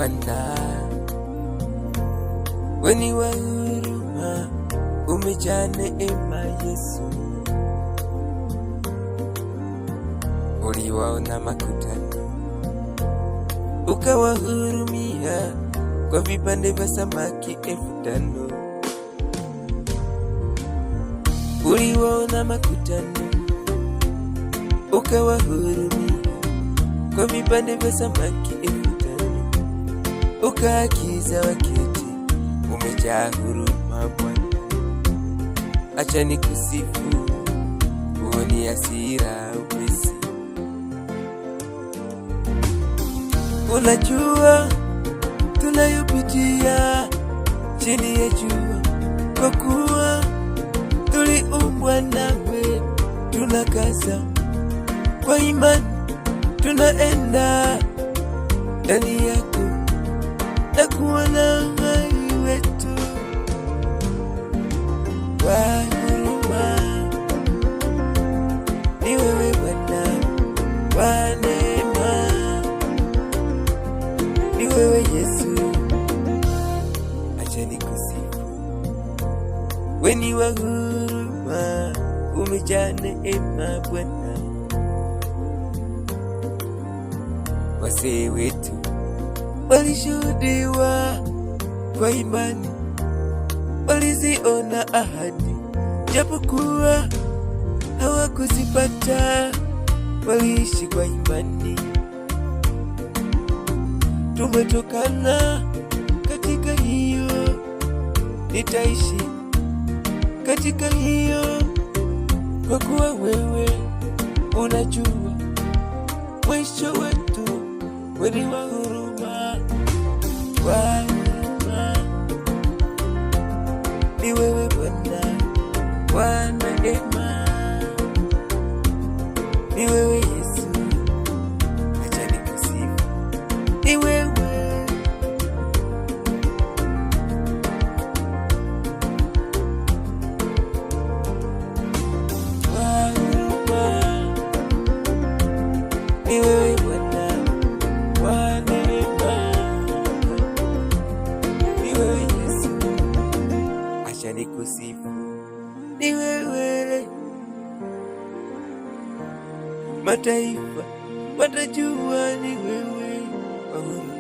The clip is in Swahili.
Bwana, wewe ni wa huruma, umejaa neema Yesu. Uliwaona makutano, ukawahurumia kwa vipande vya samaki 5,000. Uliwaona makutano, ukawahurumia kwa vipande vya samaki 5,000. Ukaagiza waketi, umejaa huruma Bwana. Acha nikusifu, huoni hasira upesi. Unajua tunayopitia chini ya jua, kwa kuwa tuliumbwa nawe, tunakaza kwa imani, tunaenda ndani yako na kuona uhai wetu wa huruma. Ni wewe Bwana wa neema, ni wewe Yesu, acha nikusifu. Wewe ni wa huruma, umejaa neema Bwana. Wazee wetu walishuhudiwa kwa imani, waliziona ahadi, japokuwa hawakuzipata, waliishi kwa imani. Tumetokana katika hiyo, nitaishi katika hiyo, kwa kuwa wewe unajua mwisho wetu. Wewe ni wa huruma, wa huruma, ni wewe Bwana wa neema, ni wewe Yesu, acha nikusifu, ni wewe. Wa huruma, ni wewe Bwana wa neema, ni wewe Yesu, acha nikusifu, ni wewe. Mataifa watajua ni wewe wa huruma.